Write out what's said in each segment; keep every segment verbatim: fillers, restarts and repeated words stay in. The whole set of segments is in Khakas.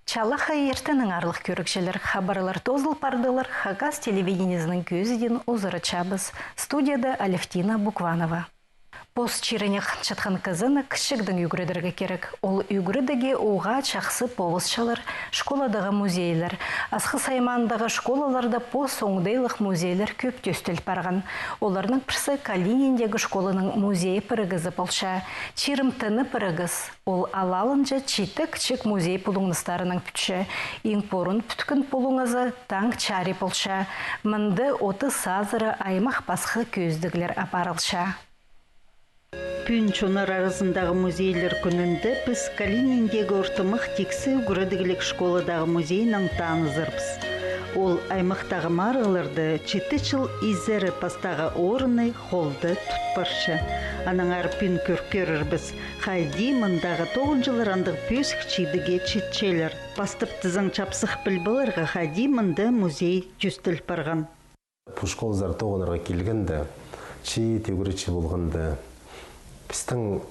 Чалахай иртеннең, аарлығ кӧрігҷілер. Хабарлар тоозыл пардылар. Хакас телевидениезінің кӧзідиин узаратчабыс. Студияда Алевтина Букванова. Пос чиріне хынчатхан кізіні кічігдең ӱгредерге кирек. Ол ӱгредігі уғаа чахсы полысчалар школадағы музейлер. Асхыс аймаандағы школаларда пос оңдайлығ музейлер кӧп тӧстел парған. Оларның пірсі Калининдегі школаның музей пірігізі полча. Чирімтіні пірігіс. Ол алалынҷа читі кічіг музей пулуңнастарынаң пӱтче. Иң пурун пӱткен пулуңазы «Таң чарии» полча. Мында отыс азыра аймах пасха кӧзідіглер апарылча. Пӱӱн чоннар аразындағы музейлер кӱнінде піс Калининдегі ортымах тиксі ӱгредігліг школадағы музейнең танызарбыс. Ол аймахтағы марығларны читі чыл изері пастағы орынны холда тут парча. Аннаңар пӱӱн кӧр кӧрербіс, хайди мындағы тоғынҷылар андағ пӧзік чидігге читчелер. Пастап тізең, чапсых піл поларға, хайди мында музей тӧстел парған. Пу школазар тоғынарға килгенде, чиит ӱгретчі полғанда, пістің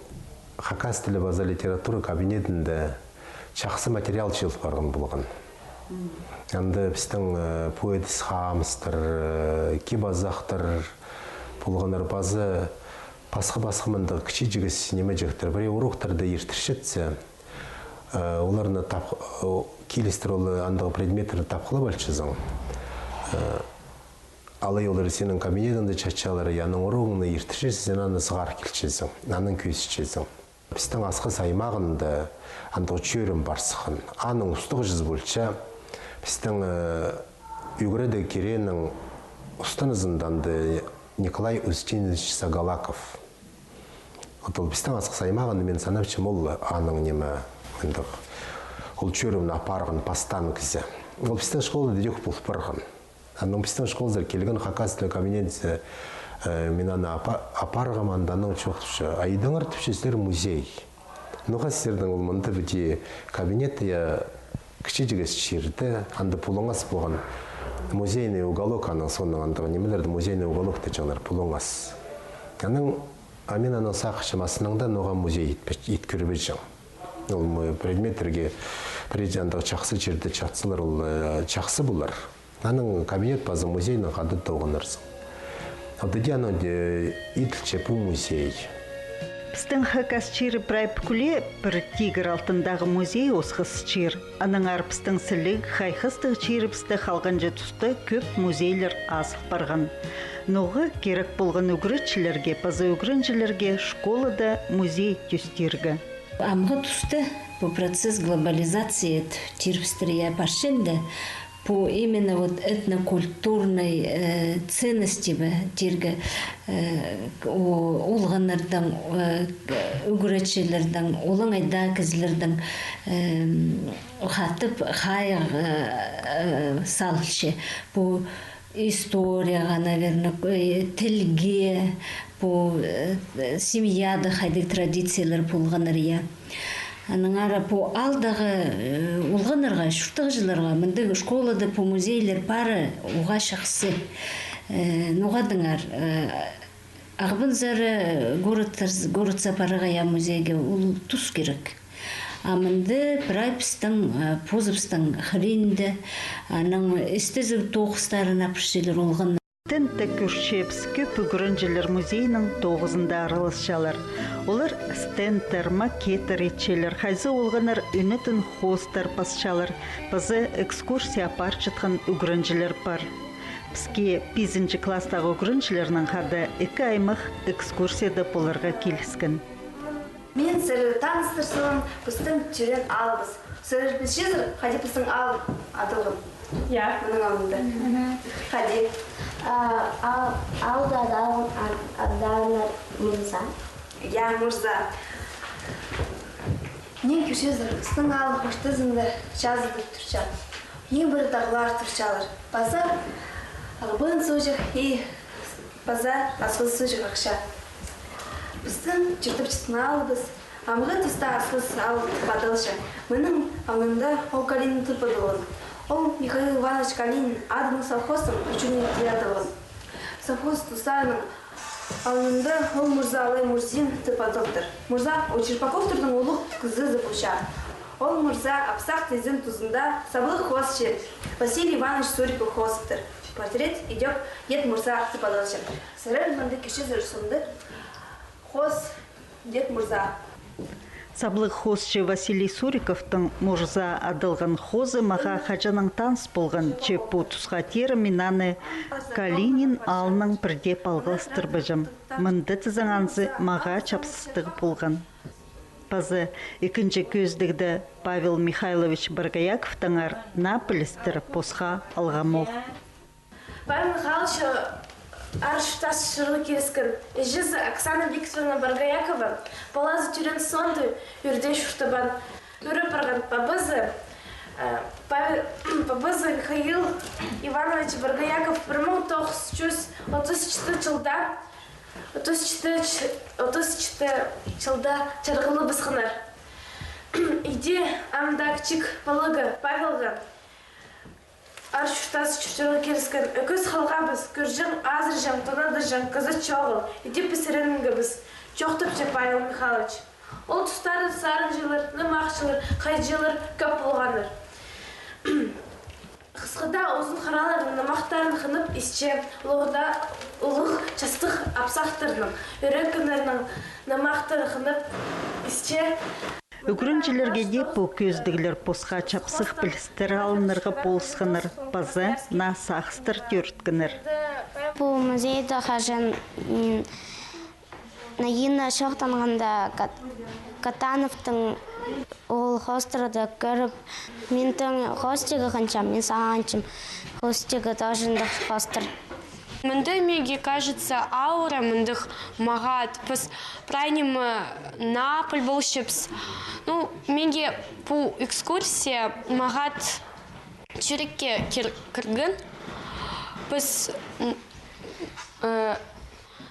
хакас тілі паза литература кабинетінде чахсы материал чыыл парған полған. Анда пістің, э, поэтес хаамыстар, э, кип-азахтар полғаннар, паза пасха-пасха мындағ кічіҷек нимеҷектер. Пірее уроктарда иртірчетсе, э, оларны тап-, о, килістір ол андағ предметтерні тапхылап алчазың. Э, алай олар синің кабинетіңде чатчалар, я, аның уроғыңны иртірчезің, син аны сығар килчезің, анаң кӧзітчезің. Пістің Асхыс аймағында андағ чӧрім пар сыххан. Аның устағҷызы полча пістің, э, ӱгредіг кирегінің устынызында анда Николай Устинович Сагалаков. Вот ол пістің Асхыс аймағында, мин санапчам, ол аның ниме, мындағ, ол чӧрімні апарған пастаан кізі. Ол пістің школада даа пол парған. Анаң пістің школазар килген хакас тілі кабинетіне, э, мин аны апа-, апарғам, анда анаң чоохтапча: «Айдыңар, — тіпче, — сірер музей. Ноға сірернің ол мында піди кабинет, я, кічіҷек чирде, анда пулуңас полған, музейный уголок, анаң соонаң андағ нимелерді музейный уголок тіпчелер, пулуңас». Анаң, а мин анаң сағынчам, а сыннаң даа ноға музей ит пе-, ит кӧрбеҷең? Ол м-, предметтерге, пірее андағ чахсы чирде чатсалар, ол, э, чахсы полар. Анаң кабинет паза музейнең хада тоғынарзың. Ол тіде анаң, э, иділче пу музей. Пістің хакас чирі прай пӱкӱле, пір тигір алтындағы музей осхас чир. Аннаңар пістің сіліг, хайхастығ чирібісте халғанҷы туста кӧп музейлер азыл парған. Ноға кирек полған ӱгретчілерге паза ӱгренҷілерге школада музей тӧстирге? Амғы туста пу процесс глобализации тирбістіре парчанда, пу именно вот этнокультурный, э, ценности бе, тирге, э, о-, олғаннардаң, э, ӱгретчілердең, олаңай даа кізілердең, эм, хатап хайығ, э, э, салча. Пу историяға, наверное, э, тілге, пу, э, семьяда хайдағ традициялар полғаннар, я. Аннаңар пу аалдағы, э, олғаннарға, чуртағҷыларға мындағ школада пу музейлер пары уғаа чахсы. Э, ноға тыңар, э, Ағбанзар, э, городтар-, городса парарға, я, музейге, ол тус кирек. А мында прай пістің, э, позыбыстың хыринда, анаң істезіг тоғыстарын апарчалар олған. Стендте кӧрчебіс, кӧп ӱгренҷілер музейнің тоғызында араласчалар. Олар стендтер, макеттер итчелер, хайзы олғаннар ӱнетін хоостар пасчалар, паза экскурсия апарчатхан ӱгренҷілер пар. Піске пизінҷі класстағы ӱгренҷілернең хада ікі аймах экскурсияда поларға киліскен. Мин сірерні таныстырзам, пістің тӧреен аалыбыс. Сірер пілчезер, хайди пістің аал адалған? Я. Мының алнында. Мгм. Хайди? А, а, аалда адалған ад-, аданнар Мурза. Я, Мурза. Мин кӧрчезер, пістің аал ортызында чазыдып турча. Иң пірде тағлар турчалар. Паза Ағбан суғҷых и паза Асхыс суғҷых ахча. Пістің чуртапчатхан аалыбыс амғы туста Асхыс аал тіп адалча. Мының алнында ол Калинин тіп адалған. Ол Михаил Иванович Калинин адынаң совхозтың учёныйы тіп адалған. Совхоз тустарының алнында ол Мурза алай Мурзин тіп адалтыр. Мурза ол Черпаковтарның улуғ кізізі полча. Ол мырза апсах тізенің тузында саблығ хоосчы Василий Иванович Суриков хоостыр. Портрет идӧк Дед Мырза тіп адалча. Сірер мында кӧрчезер, соонаң хоос Дед Мырза. Саблығ хоосчы Василий Суриковтың Мырза адалған хоозы мағаа хаҷаннаң таныс полған, че пу тусха теере мин аны Калинин аалнаң пірдее палғалыстырбаҷам. Мында тізең анзы мағаа чапсыстығ полған. Паза ікінҷі кӧзідігде Павел Михайлович Боргояковтаңар наа пілістер посха алғам ох. Павел Михайлович аар чуртас чуртирға киліскен. Іҷезі Оксана Викторовна Боргоякова, палазы Тюрен соонда ӱрде чуртабаан. Ӱреп парған пабазы, э, Павел, пабазы Михаил Иванович Боргояков пір муң тоғыс чӱс отыс читі чылда, отыс читі ч-, отыс читі чылда чарғылыбысханнар. Иди ам даа кічіг палығ Павелға аар чуртас чуртирға киліскен. Ӧкіс халғабыс, кӧрҷең, азырҷаң, тонадаҷаң кізі чоғыл. Иди пісіреніңгебіс, чоохтапча Павел Михайлович. Ол тустарда сарынҷылар, нымахчылар, хайҷылар кӧп полғаннар. Хысхыда, узун хараларның нымахтарын хынып исче, улуғда, улуғ частығ апсахтарның, ӱрекеннернің нымахтарын хынып исче. Ӱгренҷілерге дее пу кӧзідіглер посха чапсых пілістер алынарға полысханнар, паза наа сағыстар тӧріткеннер. Пу музейде хаҷан мин Наина чоохтанғанда Кат-, Катановтың ол хоостарды кӧріп, мин тың хоостиға хынчам, мин сағынчам, хоостиға тоже андағ хоостар. Мында, меге кажется, аура мындағ мағат, піс прай ниме наа піл полчабыс. Ну, меге пу экскурсия мағат чӱрекке кир-, кірген. Піс, м, э,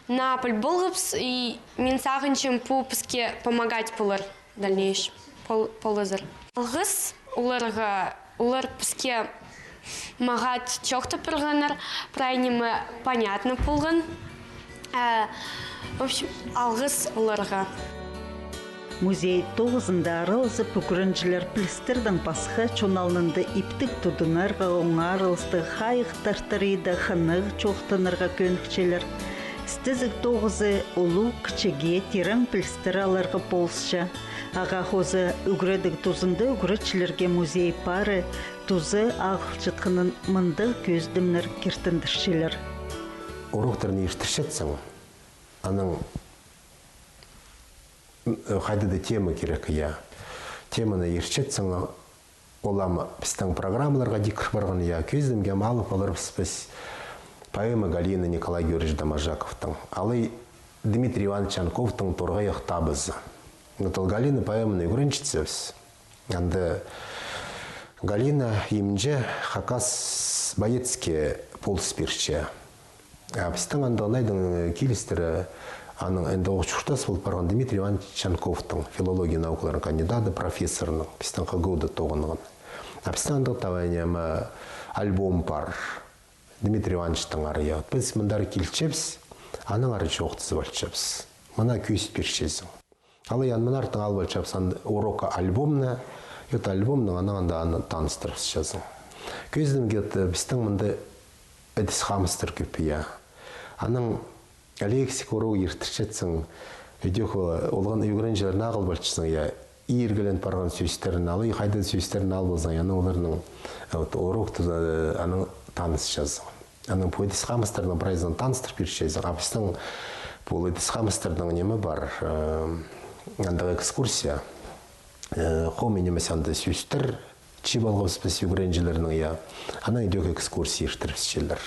наа піл полғабыс, и мин сағынчам, пу піске помогать полар дальнейшем. Пол-, полызар. Алғыс оларға, олар піске мағат чоохтап парғаннар, прай ниме понятно полған. Э, в общем, алғыс оларға. Музей тоғызында аралазып, ӱгренҷілер пілістердең пасха чон алнында иптіг тудынарға, оңарылыстығ, хайығ тартар иде хынығ чоохтанарға кӧнікчелер. Істезіг тоғызы улуғ, кічіг, тирең пілістер аларға полысча. Ағаа хоза ӱгредіг тузында ӱгретчілерге музей пары тузы ағылчатханын мындағ кӧзідімнер киртіндірчелер. Уроктарны иртірчетсең, анаң, м, хайдағ-да тема кирек, я. Теманы иртірчетсең, ол ам пістің программаларға даа кір парған, я, кӧзідімге ам алып аларбыс піс поэма Галины Николай Георгиевич Доможаковтың. Алай Дмитрий Иванович Чанковтың «Торғайах табызы». Вот ол Галина поэманы ӱгренчетсебіс. Анда Галина имҷі хакас боецке полыс пирче. А пістің анда анайдың, э, килістіре, аның анда ох чуртас пол парған Дмитрий Иванович Чанковтың, филология наукаларының кандидаты, профессорының, пістің ХГУ-да тоғынған. А пістің анда тавайнема альбом пар. Дмитрий Ивановичтің ары, я. Піс мындар килчебіс, анаң ары чоохтазып алчабыс. Мына кӧзіт пирчезің. Алай ан мынартын алып алчабыс ан урокка альбомны, вот альбомның анаң анда аны таныстырыбысчазың. Кӧзідімге, вот, пістің мында ідіс-хамыстар кӧп, я. Анаң лексика урок иртірчетсің, идӧк олған ӱгренҷілер нағыл полчазың, я, иргілен парған сӧстерін алай, хайда сӧстерін алып алзаң, я, анаң оларның, вот, урок туза, анаң танысчазың. Анаң пу ідіс-хамыстарның прайзын таныстырып пирчезің. А пістің пу ідіс-хамыстарның ниме пар, э, андағ экскурсия. Э, хомай нимес анда сӧстер чыып алғабыс піс ӱгренҷілернең, я. Анаң идӧк экскурсия иртірібісчелер.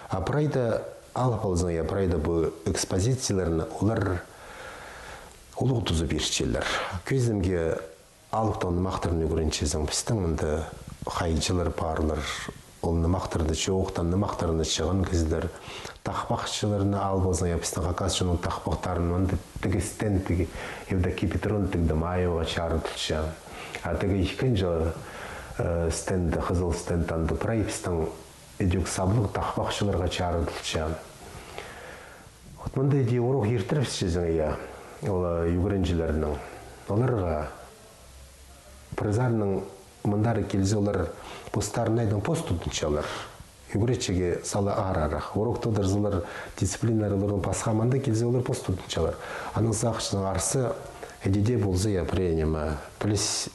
А прайда алып алзаң, я, прайда пу экспозицияларны олар улуғ туза пирчелер. Кӧзідімге алыптығ нымахтарны ӱгренчезің, пістің мында хайҷылар парлар, ол нымахтарны чоохтаан, нымахтарны чыған кізілер, тахпахчыларны алып алзаң, я, пістің хакас чонның тахпахтарын мында тігі стенд, тігі Евдокия Петровна тігді, маевойға чарыдылча. А тігі ікінҷі, э, стенд, хызыл стенд, анда прай пістің идӧк саблығ тахпахчыларға чарыдылча. Вот мында иди урок иртірібісчезің, я, ол, э, ӱгренҷілернең. Оларға Пір саринаң мындары килзе, олар постарын айдаң пос тудынчалар. Ӱгретчіге сала аарарах. Урок тудырзалар, дисциплинарий оларның пасха, мында килзе, олар пос тудынчалар. Аның сағынчам, арса, іди дее полза, я, пірее ниме, піліс,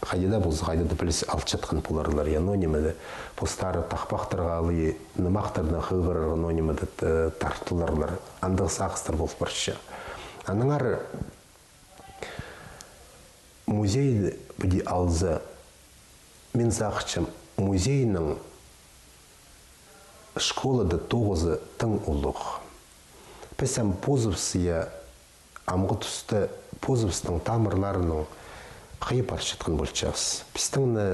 хайди даа полза, хайди даа піліс алчатхан поларлар, я, ну, ниме дее, постары тахпахтарға алай, нымахтарны хығырарға, ну, ниме дее, э, тартыларлар. Андағ сағыстар пол парча. Аннаңар музей піди алза, мин сағынчам, музейнің школада тоғызы тың улуғ. Піс ам позыбыс, я, амғы туста позыбыстың тамырларынаң хыйа парчатхан полчабыс. Пістің не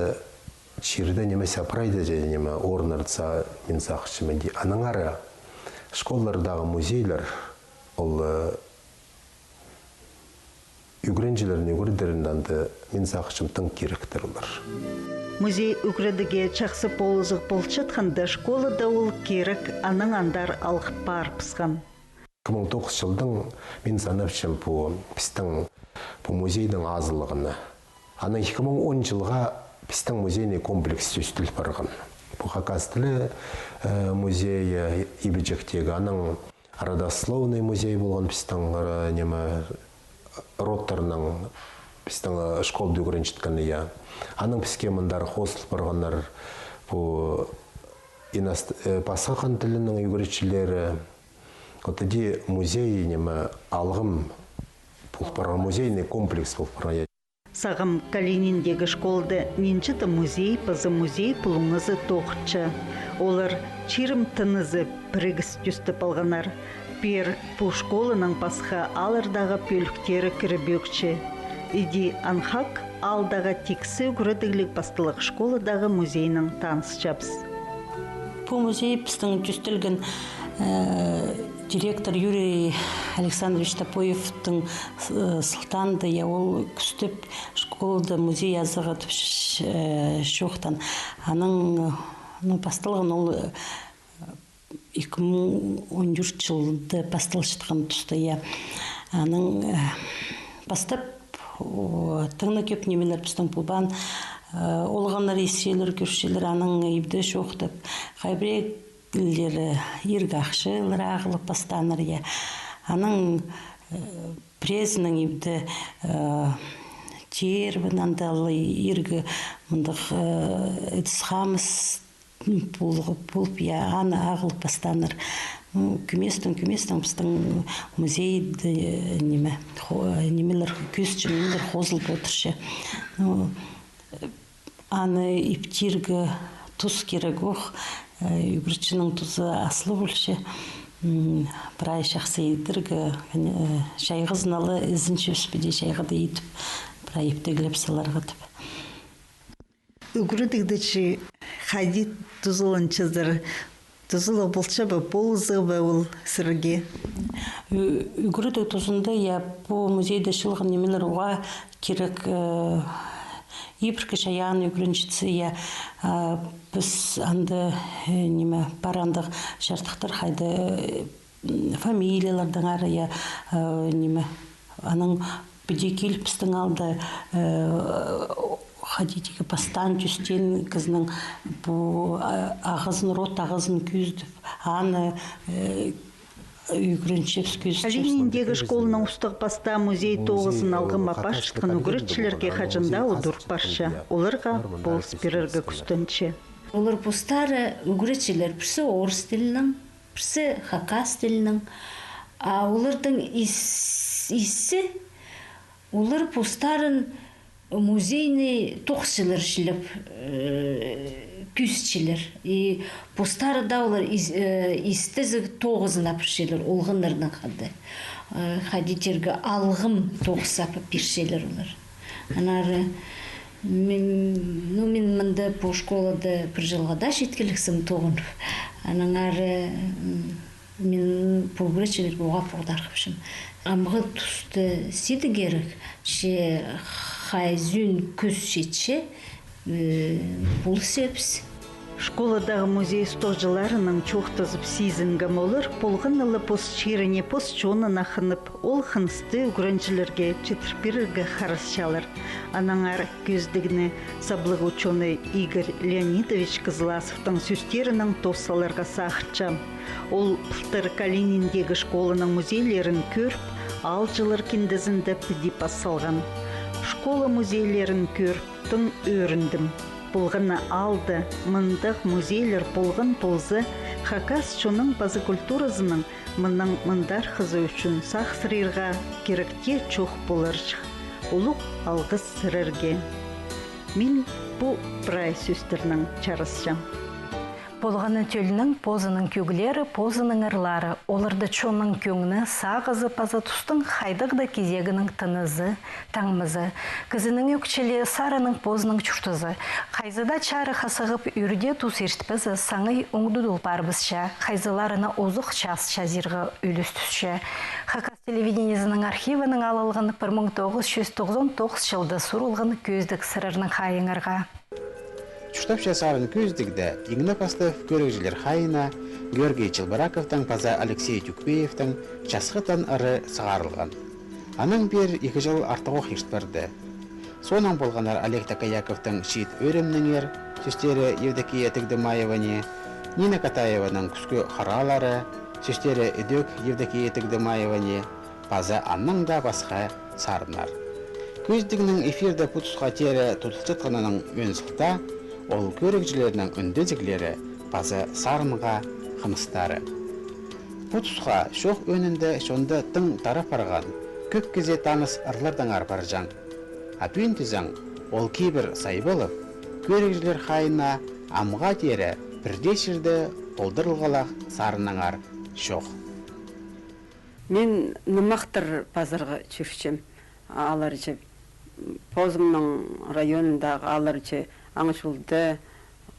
чирде нимес, а прайда даа ниме орнырза, мин сағынчам, іди. Аннаңар школалардағы музейлер, ол, э, ӱгренҷілерні ӱгредерін анда, мин сағынчам, тың киректер олар. Музей ӱгредігі чахсы полызығ полчатханда, школада ол кирек анаң андар алғып парыбысхан. Ікі муң тоғызынҷы чылдаң, мин санапчам, пу пістің пу музейнің азылығына. Анаң ікі муң он чылға пістің музейный комплекс тӧстел парған. Пу хакас тілі, э, музейі, э, ибіҷектегі, анаң родословный музей полған пістің, э, ниме, родтарның, пістің, э, школада ӱгренчеткені, я. Анаң піске мындар хозыл парғаннар пу иност-, э, пасха хан тілінің ӱгретчілері. Вот іди музей, ниме, алғым пол парған, музейный комплекс пол парған, я. Сағам Калининдегі школада нинҷе-де музей паза музей пулуңазы тоғынча. Олар чирім тынызы пірігіс тӧстеп алғаннар. Пеер пу школанаң пасха ааллардағы пӧліктері кірібӧкче. Іди анхак аалдағы тиксі ӱгредігліг пасталығ школадағы музейнең танысчабыс. Пу музей пістің тӧстелген, э, директор Юрий Александрович Топоевтің, э, сылтаанда, я, ол кӱстеп школада музей азығ тіп, э, чоохтаан. Анаң, э, ну, пасталған ол, э, ікі муң он тӧрт чылда пасталчатхан туста, я. Анаң, э, пастап, о, тың на кӧп нимелер пістің полбаан, э, олғаннар исчелер, кӧрчелер, анаң ибде чоохтап, хай пірее лері иргі ахчалар ағылып пастааннар, я. Анаң, э, пірезінің ибде, э, тирбін андағ ла иргі мындағ, э, ідіс-хамыс полып, полып, я, аны ағылып пастааннар. Ну, кӧместең, кӧместең пістің музейде, э, ниме, хо-, нимелер, кӧзітчең нимелер хозылып одырча. Ну, аны иптирге тус кирек ох, э, ӱгретчінің тузы аслығ полча. М, прай чахсы идерге, э, чайғызын ала ізінчебіс піди, чайғыда идіп, прай иптеглеп саларға тіп. Ӱгредігде чи хайди тузаланчазар? Тузалығ полча ба, полызығ ба ол сірерге? Ӱ-, ӱгредіг тузында, я, пу музейде чыылған нимелер уғаа кирек, э, ибіркі чайаан ӱгренчетсе, я, а, піс анда, э, ниме, пар андағ чардыхтар, хайда, э, м, фамилиялардаңар, я, э, ниме, анаң піди киліп пістің аалда, э, хайди тирге, пастаан тӧстеен кізінің пу, а, ағазын, род ағазын кӧзідіп, аны, э, ӱгренчебіс, кӧзітчебіс. Калининдегі школаның устағ-пастаа музей тоғызын алғым апарчатхан ӱгретчілерге хаҷан даа удур парча. Оларға полыс пирерге кӱстенче. Олар постары ӱгретчілер, пірсі орыс тілінең, пірсі хакас тілінең. А олардың ис-, исі, олар постарын музейный тоғысчылар чілеп, э, кӧзітчелер. И постары даа олар ис-, э, истезіг тоғызын апарчалар олғаннарнаң хада. Э, хайди тирге, алғым тоғыс апарып пирчелер олар. Аннаңар, мин, ну, мин мында пу школада пір чылға даа читкелексім тоғынып. Аннаңар, м, мин пу ӱгретчілерге уғаа поғдархапчам. Амғы туста сидік кирек, че хайзы ӱн кӧзітче, э, полысчабыс. Школадағы музей устағҷыларынаң чоохтазып сизінгем олар, полғанны ла пос чиріне, пос чонына хынып, ол хынысты ӱгренҷілерге читір пирерге харасчалар. Аннаңар кӧзідігні саблығ учёный Игорь Леонидович Кызласовтың сӧстерінең тоос саларға сағынчам. Ол пылтыр Калининдегі школаның музейлерін кӧріп, аалҷылар киндезінде піди пас салған. Школа музейлерін кӧріп, тың ӧріндім. Полғаны аалда мындағ музейлер полған полза, хакас чонның паза культуразының мынаң мындархазы ӱчӱн сағыссырирға кирек тее чох поларҷых. Улуғ алғыс сірерге. Мин пу прай сӧстернең чарасчам. Полғаны тӧлнің позының кӧглері, позының ырлары, оларда чонның кӧңні, сағызы паза тустың хайдағ-да кизегінің тынызы, таңмазы. Кізінің ӧк чіли — сарынның позының чуртазы. Хайзы даа чарыхха сығып, ӧрде тус иртпезе, саңай оңдудыл парыбысча, хайзыларына озых час чазирға ӱлӱс тӱсче. Хакас телевидениезінің архивінең алылған пір муң тоғыс чӱс тоғызон тоғыс чылда сурылған кӧзідіг сірернің хайыңарға. Чуртапча сарын кӧзідігде иң не пастап кӧрігҷілер хайына Георгий Челбораковтың паза Алексей Тюкпеевтің «Часхы таң ыры» сығарылған. Анаң пеер ікі чыл артығох ирт парды. Соонаң полғаннар Олег Токояковтың «Чиит ӧремнеңер» сӧстері Евдокия Тыгдымаеване, Нина Катаеваның «Кӱскӱ харалары» сӧстері ідӧк Евдокия Тыгдымаеване, паза аннаң даа пасха сарыннар. Кӧзідігнің эфирде пу тусха теере тудылчатханының ӧӧн сылтаа — ол кӧрігҷілернің ӱндезіглері паза сарынға хыныстары. Пу тусха чоох ӧӧнінде чонда тың тарап парған кӧп кізее таныс ырлардаңар парҷаң. А пӱӱн тізең, ол кибір сайбалып, кӧрігҷілер хайына амға теере пір дее чирде толдырылғалах сарыннаңар чох. Мин нымахтар пазарға чӧрчем, аларҷы. Позымның районындағы аларҷы, Аңҷулда,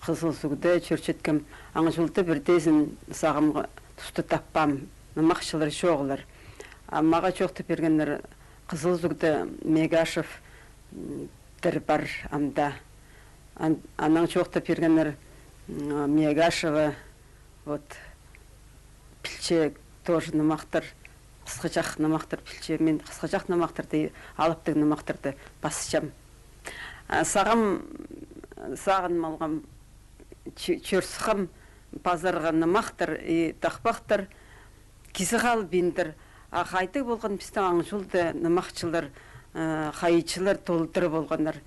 Хызыл Сӱгде чӧрчеткем. Аңҷулда пірдеезін сағамға туста таппаам, нымахчылар чоғылар. А маға чоохтап пиргеннер, Хызыл Сӱгде Мегашев, м, тір пар амда. Ан-, анаң чоохтап пиргеннер, м, Мегашева, вот, пілче тоже нымахтар, хысхаҷах нымахтар пілче. Мин хысхаҷах нымахтарды, алыптығ нымахтарды пасчам. А, сағам, сағын малғам, чӧ-, чӧр сыххам пазарға нымахтар и тахпахтар. Кізі халбиндыр. А хайдағ полған пістің Аңҷулда нымахчылар, э, хайчылар толдыра полғаннар.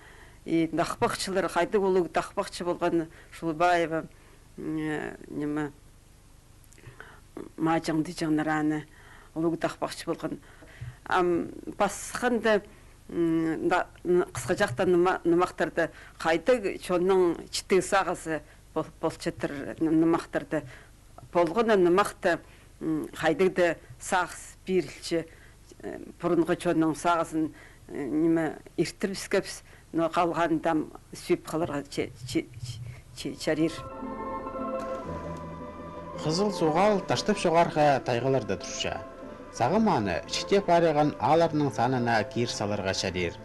И тахпахчылар, хайдағ улуғ тахпахчы полған Шулбаева, м, э, ниме, Маҷаң тіҷеңнер аны, улуғ тахпахчы полған. Ам пасханда, м, да, н-, хысхаҷахта ныма-, нымахтарды, хайдағ чонның читіг сағызы пол-, полчатыр ны-, нымахтарды. Полғаны нымахты, м, хайдағ-да сағыс пирілче, э, пурунғы чонның сағызын, э, ниме, иртірібіскебіс, но халғанын ам сӧп халарға че-, че-, че-, чарир. Хызыл Суғ аал Таштып чоғархы тайғаларда турча. Сағам аны читеп париған аалларның санына кир саларға чарир.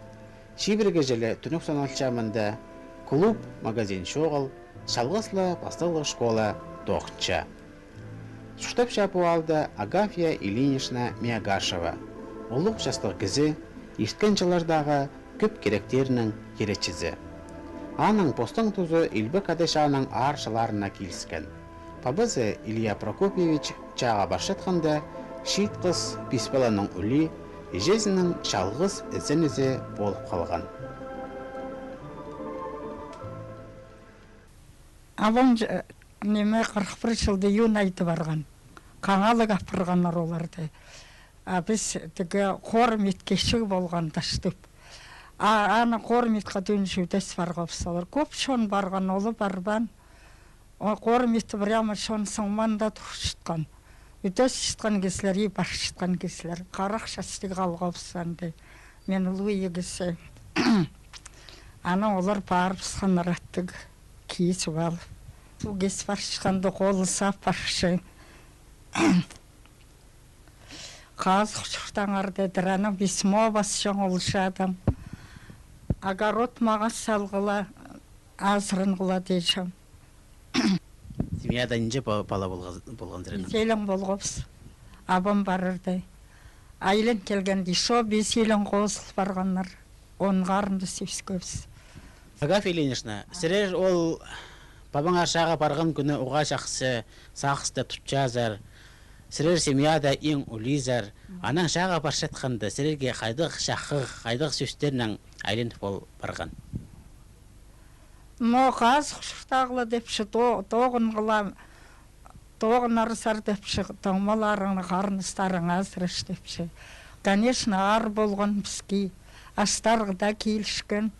Чибіргі чіли тӱнӧк саналча мында клуб, магазин чоғыл, чалғыс ла пасталығ школа тоғынча. Чуртапча пу аалда Агафья Ильинична Миагашева. Улуғ частығ кізі, ирткен чыллардағы кӧп киректернің киречізі. Аның постың тузы Илбек Ада чааның аар чылларына киліскен. Пабазы Илья Прокопьевич чааға парчатханда, чиит хыс, пис паланың ӱлии, іҷезінің чалғыс ізенізі полып халған. Алын, ниме, хырых пір чылда июнь айда парған. Хаңалығ апарғаннар оларды. А піс тігі Хорым ит кечіг полған Таштып. А аны Хорым итке тӱнҷі ӱдес парғабыс олар. Кӧп чон парған, олар парбаан. О, Хорым итте прямо чон сыңмаанда турчатхан. Ӱдесчеткен кізілер и парчатхан кізілер. Харах частығ халғабыс анда. Мин улуғ кізі. Аны олар парыбысханнар аттығ кизіп алып. Су кис парчатханда холы сап парча. Хазых чуртаңар тидір, анаң письмо пасчаң ол чаадаң. Огород мағаа салғыла, азырынғыла тиҷең. Семьяда нинҷе па-, пала полған, полған сірернің? Пис илең полғабыс. Абам парарда. Айлан килгенде, ещё пис илең хозыл парғаннар. Он харындас ӧскебіс. Агафья Ильинична, сірер ол пабаңар чааға парған кӱні уғаа чахсы сағыста тутчазар. Сірер семьяда иң улизар. Анаң чааға парчатханда, сірерге хайдағ чахығ, хайдағ сӧстернең айланып ол парған? Но хазых чуртағла тіпче, то-, тоғынғыла, тоғынарзар тіпче, тоңмаларың, харындастарың азыраш тіпче. Конечно, аар полған піске, астарға даа киліскен,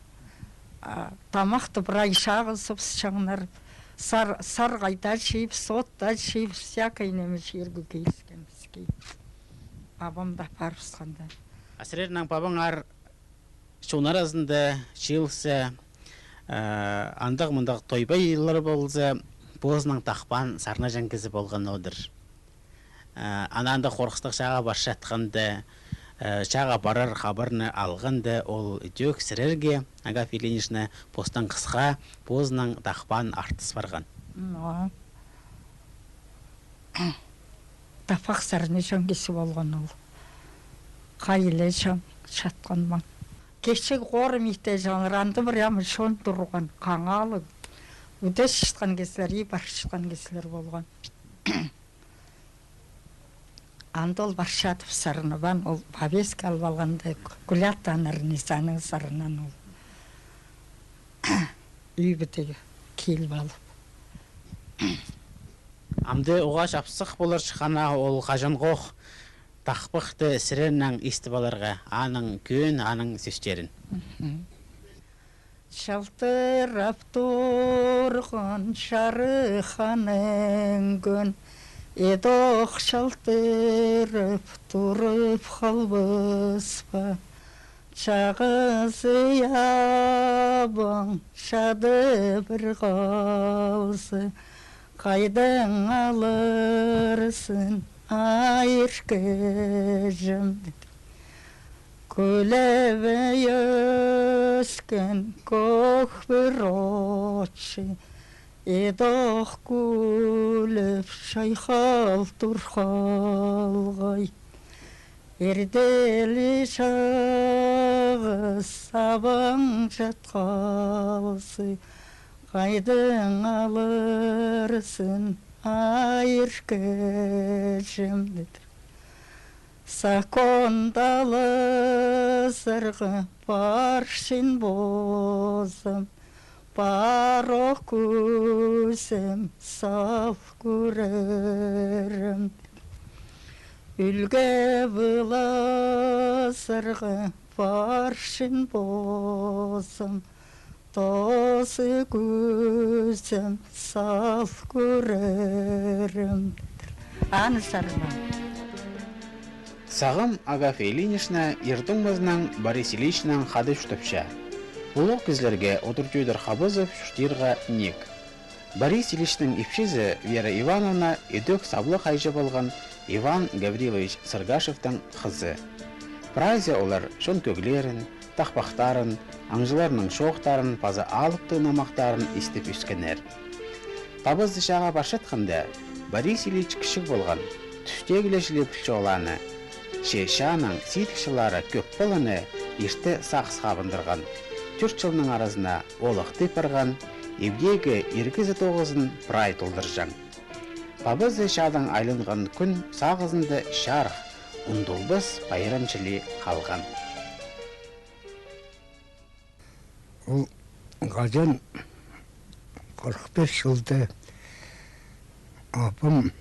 а, тамахты прай чағызыбысчаңнар, сар-, сарғай даа чибіс, от таа чибіс, всякай ниме чирге киліскен піске. Абам даа парыбысханда. А сірернің пабаңар чон аразында чыылза, э, андағ-мындағ той-пайлар полза, позының тахпаан сарнаҷаң кізі полған одыр. Э, анаң даа хорғыстығ чааға парчатханда, э, чааға парар хабарны алғанда, ол ідӧк сірерге, Агафья Ильинична, постаң хысха, позының тахпаан артыс парған. Но. Таппах сарнаҷаң кізі полған ол. Хайлаҷаң чатхан маң. Кічіг хорым итеҷеңнер, анда прямо чон турған, хаңалығ. Ӱдес чатхан кізілер, и парчатхан кізілер полған. Анда ол парчадып сарнабаан, ол повестка алып алғанда, Кулятаннар Низаның сарнаан ол. Ӱбідіг киліп алып. Амды уғаа чапсых полар чыххана ол хаҷанғох тахпахты сірернең истіп аларға, аның кӧӧн, аның сӧстерін. Мгм. Чалтырап турған чарыхханың кӱн, идӧк чалтырап турып халбас па? Чағызы абаң чады пір халза, хайдаң аларзың айыр кӧҷімді? Кӱлебей ӧскен кӧк пір отчы, идӧк кӱліп чайхал тур халғай. Иртелі чағыс абаң чат халза, хайдаң аларзың айыр кӧҷімді? Сағын талазарға парчаң позым, парох кӱзім сал кӧрерім. Ӱлге вылазарға парчаң позым, тоозы кӱзім сал кӧрерім. Аны сарнаан. Сағам Агафья Ильинична иртең мазынаң Борис Ильичнең хада чуртапча. Улуғ кізілерге одыртудыр хабазып чуртирға ниик. Борис Ильичнің ипчізі Вера Ивановна ідӧк саблығ хайҷы полған Иван Гаврилович Сыргашевтің хызы. Прайзы олар чон кӧглерін, тахпахтарын, аңҷыларның чоохтарын паза алыптығ номахтарын истіп ӧскеннер. Пабазы чааға парчатханда, Борис Ильич кічіг полған, тӱстегі ле чіли пілче ол аны. Че чааның сидік чыллары кӧп поланы ирте сағысха абындырған. Тӧрт чылның аразына оолахты парған, ибдегі ир кізі тоғызын прай толдырҷаң. Пабазы чаадаң айланған кӱн сағызында чарых, ундулбас пайрам чіли халған. Ол хаҷан, хырых пис чылда абам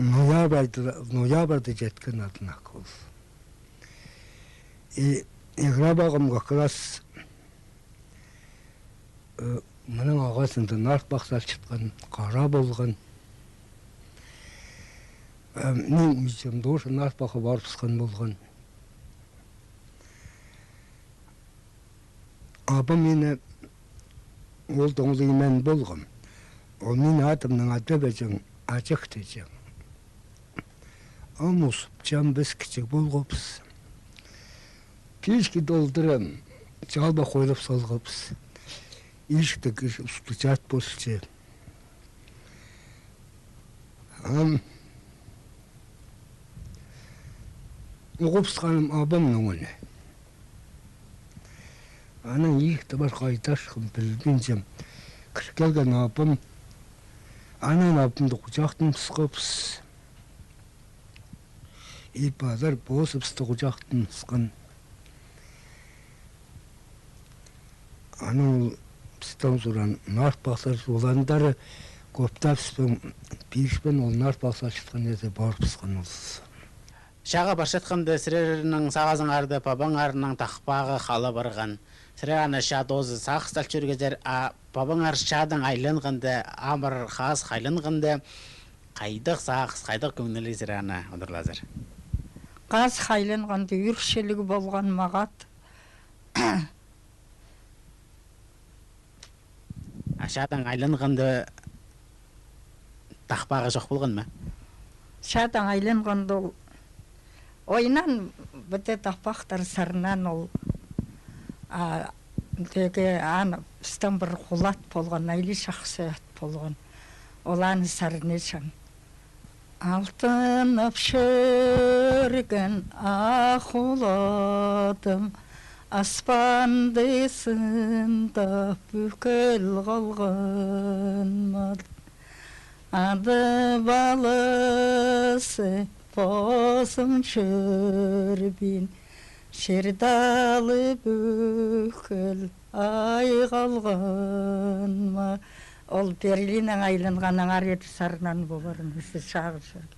ноябрьда, ноябрьда читкен, однако ол. И игра ағам как раз Э, мының ағазында нарпах салчатхан, хара полған. Э, мин ӱзім тоже нарпахха парыбысхан полған. Абам мині, ол тоңлай мин полғам. Ол мині атымнаң атап, аҷаң, аҷах тіҷең. Ам усыпчам, піс кічіг полғабыс. Печке толдырам. чалба хойлап салғабыс. Ишікті кізі устучат полча. Ам уғыбысханым абамның ӱні. Анаң икті пар, хайдағ чахсы пілбинчем. Кір килген абам. Анаң абамны хуҷахтаң пысхабыс. И пазар позыбысты хуҷахтаң пысхан. Анаң ол пістең суран наар пахсар, олаңар кӧп таа піспең, пирбең, ол наар пахсар чатхан чирде парыбысхан ол. Чааға парчатханда сірернің сағызыңарда пабаңарның тахпағы хала парған. Сірер аны чаа тооза сағыстап чӧргезер, а пабаңар чаадаң айланғанда, амыр хазых айланғанда, хайдағ сағыс, хайдағ кӧңніліг сірер аны одырлазар? Хазых айланғанда ӱр чіліг полған мағат. А чаадаң айланғанда тахпағы чох полған ма? Чаадаң айланғанда ол ойнаан, пу тахпахтар сарнаан ол. А тігі аны пістің пір хулат полған, айлы чахсы ат полған. Ол аны сарнирҷаң. Алтынып чӧрген ах хулатым, аспанды сындап пӱкел халған ма. Ада палазы позым чӧрбин, чир талып пӱкел ай халған ма. Ол Берлиннең айланғаннаңар ит сарнаан полар, ниме чағын чӧрген.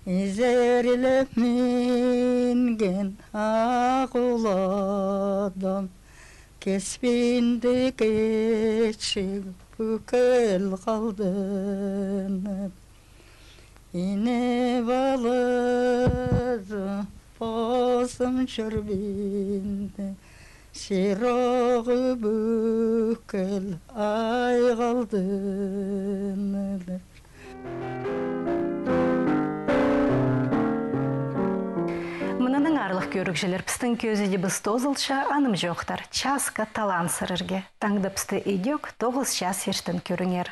Изерлеп мӱнген ах хулатым, кеспинді кечіп пӱкел халдың. Ине палазы позым чӧрбинде, чир оғы пӱкел ай халдың. Мынынаң, аарлығ кӧрігҷілер, пістің кӧзідібіс тоозылча, анымҷохтар, часха талаан сірерге. Таңда пісті идӧк тоғыс час иртен кӧріңер.